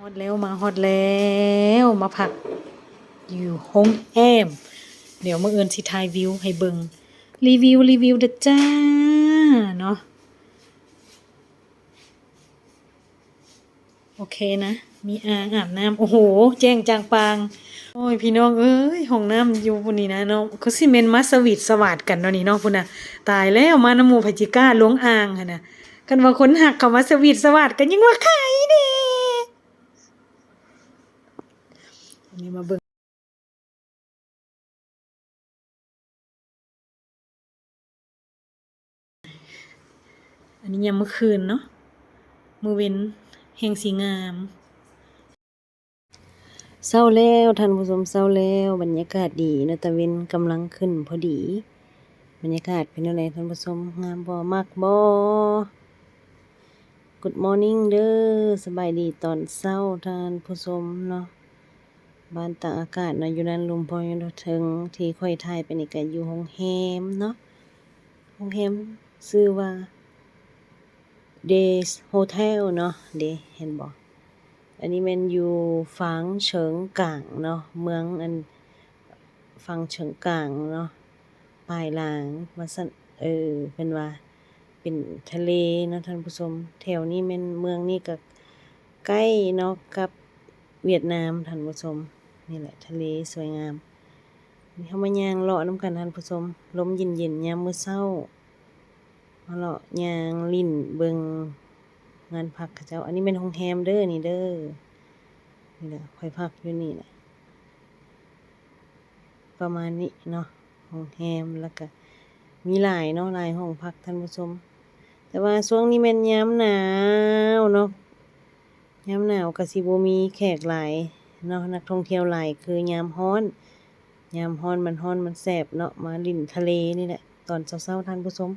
ຮອດແລ້ວ ມາຮອດແລ້ວ ມາພັກຢູ່ໂຮງແຮມ. ດຽວມື້ອື່ນຊິຖ່າຍວິວໃຫ້ເບິ່ງ ຣີວິວ ຣີວິວເດີ້ຈ້າເນາະ. ໂອເຄນະ ມີອ່າງອາບນ້ຳ ໂອ້ໂຫ ແຈ້ງຈ່າງປ່າງ. ໂອ້ຍ ພີ່ນ້ອງເອີຍ ຫ້ອງນ້ຳຢູ່ພຸ້ນນີ້ນະເນາະ ຄືຊິແມ່ນມາສະຫວີດສະຫວາດກັນເນາະນີ້ເນາະ. ພຸ້ນນະ ຕາຍແລ້ວ ມານຳໝູ່ ໃຜຊິກ້າລົງອ່າງຫັ້ນນະ. ຄັນວ່າຄົນຮັກເຂົາມາສະຫວີດສະຫວາດກັນ ຍັງວ່າໄຄເດ້. ອັນນີ້ມາເບິ່ງ ອັນນີ້ຍາມມື້ຄືນເນາະ ມື້ເວັນແຮ່ງຊິງາມ. ເຊົ້າແລ້ວທ່ານຜູ້ຊົມ ເຊົ້າແລ້ວ ບັນຍາກາດດີເນາະ ຕາເວັນກຳລັງຂຶ້ນພໍດີ. ບັນຍາກາດເປັນແນວໃດທ່ານຜູ້ຊົມ ງາມບໍ່ ມັກບໍ່? Good morning ເດີ້ ສະບາຍດີຕອນເຊົ້າທ່ານຜູ້ຊົມເນາະ. ບ້ານຕາກອາກາດເນາະ ຢູ່ດ້ານລຸ່ມພອຍເທິງ ທີ່ຂ້ອຍຖ່າຍໄປນີ້ກະຢູ່ໂຮງແຮມເນາະ. ໂຮງແຮມຊື່ວ່າ Days Hotel ເນາະ ເດ ເຫັນບໍ່? ອັນນີ້ແມ່ນຢູ່ຝາງເສີງກາງເນາະ ເມືອງອັນ ຝັ່ງເຊີງກາງເນາະ ປາຍລາງວ່າຊັ້ນ. ເອີ ເພິ່ນວ່າເປັນທະເລເນາະທ່ານຜູ້ຊົມ. ແຖວນີ້ແມ່ນ ເມືອງນີ້ກະໃກ້ເນາະກັບຫວຽດນາມທ່ານຜູ້ຊົມ. ນີ້ແຫຼະ ທະເລສວຍງາມ. ນີ້ເຮົາມາຍ່າງເລາະນຳກັນທ່ານຜູ້ຊົມ ລົມເຢັນໆ ຍາມມື້ເຊົ້າ. ມາເລາະຍ່າງຫຼິ້ນເບິ່ງງານພັກເຂົາເຈົ້າ. ອັນນີ້ແມ່ນໂຮງແຮມເດີ້ ນີ້ເດີ້. ນີ້ແຫຼະ ຂ້ອຍພັກຢູ່ນີ້ແຫຼະ ປະມານນີ້ເນາະ ໂຮງແຮມ. ແລ້ວກະມີຫຼາຍເນາະ ຫຼາຍຫ້ອງພັກທ່ານຜູ້ຊົມ. ແຕ່ວ່າຊ່ວງນີ້ແມ່ນຍາມໜາວເນາະ ຍາມໜາວກະຊິບໍ່ມີແຂກຫຼາຍເນາະ ນັກທ່ອງທ່ຽວຫຼາຍ ຄືຍາມຮ້ອນ. ຍາມຮ້ອນມັນຮ້ອນມັນແສບເນາະ ມາຫຼິ້ນທະເລນີ້ແຫຼະ ຕອນເຊົ້າໆ ທ່ານຜູ້ຊົມ.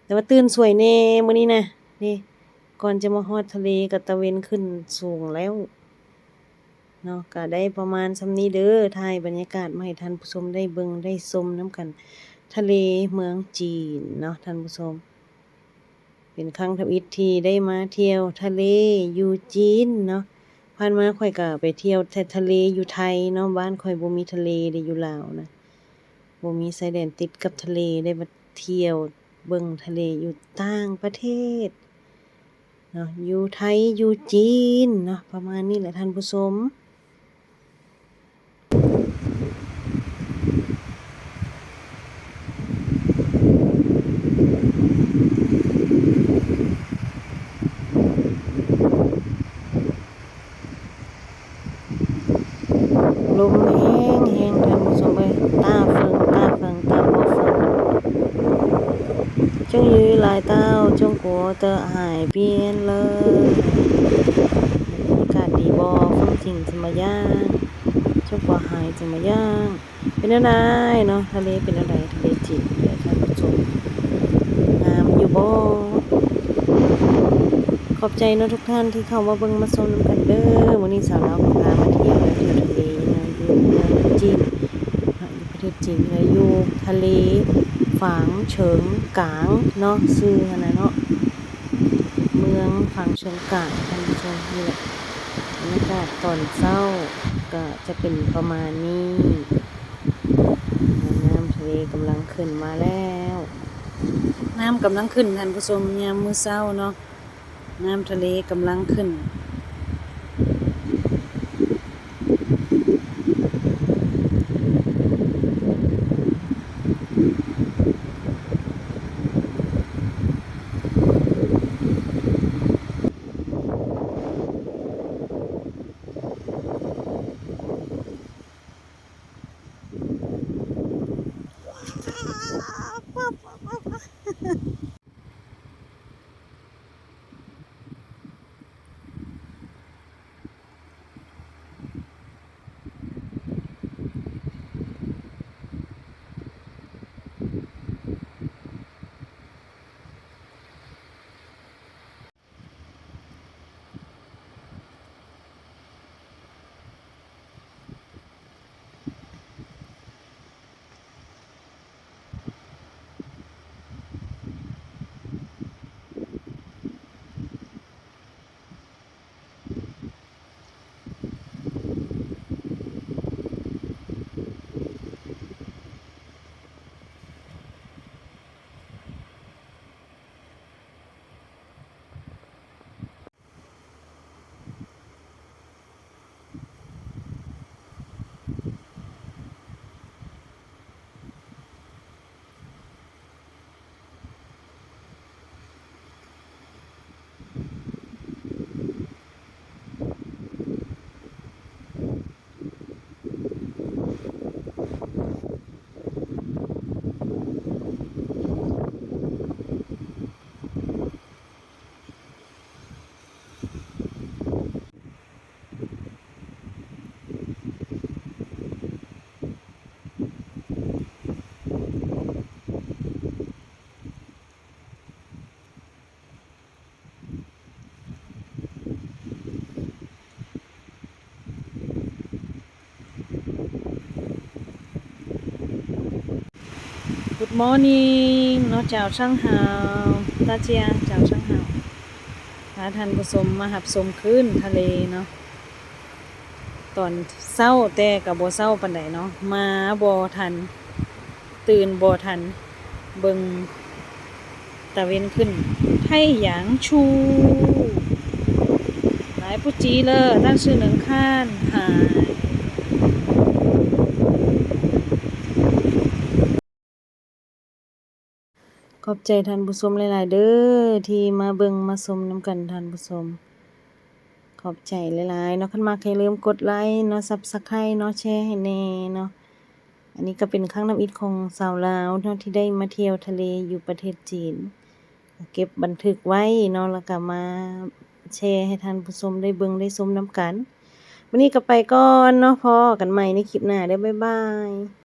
ແຕ່ວ່າຕື່ນສວຍແດ່ມື້ນີ້ນະ ນີ້ ກ່ອນຈະມາຮອດທະເລກະຕາເວັນຂຶ້ນສູງແລ້ວເນາະ. ກະໄດ້ປະມານຊ່ຳນີ້ເດີ້ ຖ່າຍບັນຍາກາດມາໃຫ້ທ່ານຜູ້ຊົມໄດ້ເບິ່ງໄດ້ຊົມນຳກັນ. ທະເລເມືອງຈີນເນາະທ່ານຜູ້ຊົມ. ເປັນຄັ້ງທຳອິດທີ່ໄດ້ມາທ່ຽວທະເລຢູ່ຈີນເນາະ. ຜ່ານມາຂ້ອຍກະໄປທ່ຽວແຕ່ທະເລຢູ່ໄທເນາະ ບ້ານຂ້ອຍບໍ່ມີທະເລເດ້ ຢູ່ລາວນະ ບໍ່ມີຊາຍແດນຕິດກັບທະເລ. ໄດ້ມາທ່ຽວເບິ່ງທະເລຢູ່ຕ່າງປະເທດເນາະ ຢູ່ໄທ ຢູ່ຈີນເນາະ ປະມານນີ້ແຫຼະທ່ານຜູ້ຊົມ. ລົມແຮງໆ ທ່ານຜູ້ຊົມເອີຍ ຕາເຝີງ ຕາເຝີງ ຕາບໍ່ເຝີງ. ຈົ່ງຍື້ລາຍເຕົ້າ ຈົ່ງກົວເຕີອຫາຍປ່ຽນເລີຍ. ອາກາດດີບໍ່ ເຟິງຈິງຈະມາຍ່າງ ຈົ່ງກົວຫາຍຈະມາຍ່າງ. ເປັນແນວໃດເນາະ ທະເລເປັນແນວໃດ ທະເລຈີນ ທ່ານຜູ້ຊົມ ງາມຢູ່ບໍ່? ຂອບໃຈເນາະທຸກທ່ານທີ່ເຂົ້າມາເບິ່ງມາຊົມນຳກັນເດີ້. ມື້ນີ້ສາວລາວກໍພາມາທ່ຽວ ແລະ ທ່ຽວທະເລເນາະ ຢູ່ເມືອງຈີນເນາະ ຢູ່ປະເທດຈີນ ແລະ ຢູ່ທະເລຝາງເສີງກາງເນາະ ຊື່ຫັ້ນນະເນາະ ເມືອງຝາງເສີງກາງ ທ່ານຜູ້ຊົມ. ນີ້ແຫຼະ ບັນຍາກາດຕອນເຊົ້າກະຈະເປັນປະມານນີ້. ນ້ຳທະເລກຳລັງຂຶ້ນມາແລ້ວ ນ້ຳກຳລັງຂຶ້ນທ່ານຜູ້ຊົມ ຍາມມື້ເຊົ້າເນາະ ນ້ຳທະເລກຳລັງຂຶ້ນ. ເ Morning ເນາະ ເຈົ້າຊ່າງຫາວ ຕາເຈຍ ເຈົ້າຊ່າງຫາວ ພາທ່ານຜູ້ຊົມມາຮັບຊົມຄື້ນທະເລເນາະ ຕອນເຊົ້າແຕ່ກໍບໍ່ເຊົ້າປານໃດເນາະ ມາບໍ່ທັນ ຕື່ນບໍ່ທັນ ເບິ່ງຕາເວັນຂຶ້ນ ໄທຫຍາງຊູ່ 来不及了，但是能看海。 ຂອບໃຈທ່ານຜູ້ຊົມຫຼາຍໆເດີ້ ທີ່ມາເບິ່ງມາຊົມນຳກັນທ່ານຜູ້ຊົມ ຂອບໃຈຫຼາຍໆເນາະ ຄັນມັກໃຫ້ລືມກົດໄລເນາະ Subscribe ເນາະ ແຊໃຫ້ແດ່ເນາະ ອັນນີ້ກໍເປັນຄັ້ງທຳອິດຂອງສາວລາວເນາະ ທີ່ໄດ້ມາທ່ຽວທະເລຢູ່ປະເທດຈີນ ເກັບບັນທຶກໄວ້ເນາະ ແລ້ວກໍມາແຊໃຫ້ທ່ານຜູ້ຊົມໄດ້ເບິ່ງໄດ້ຊົມນຳກັນ ມື້ນີ້ກໍໄປກ່ອນເນາະ ພໍ້ກັນໃໝ່ໃນຄລິບໜ້າເດີ້ ບາຍບາຍ.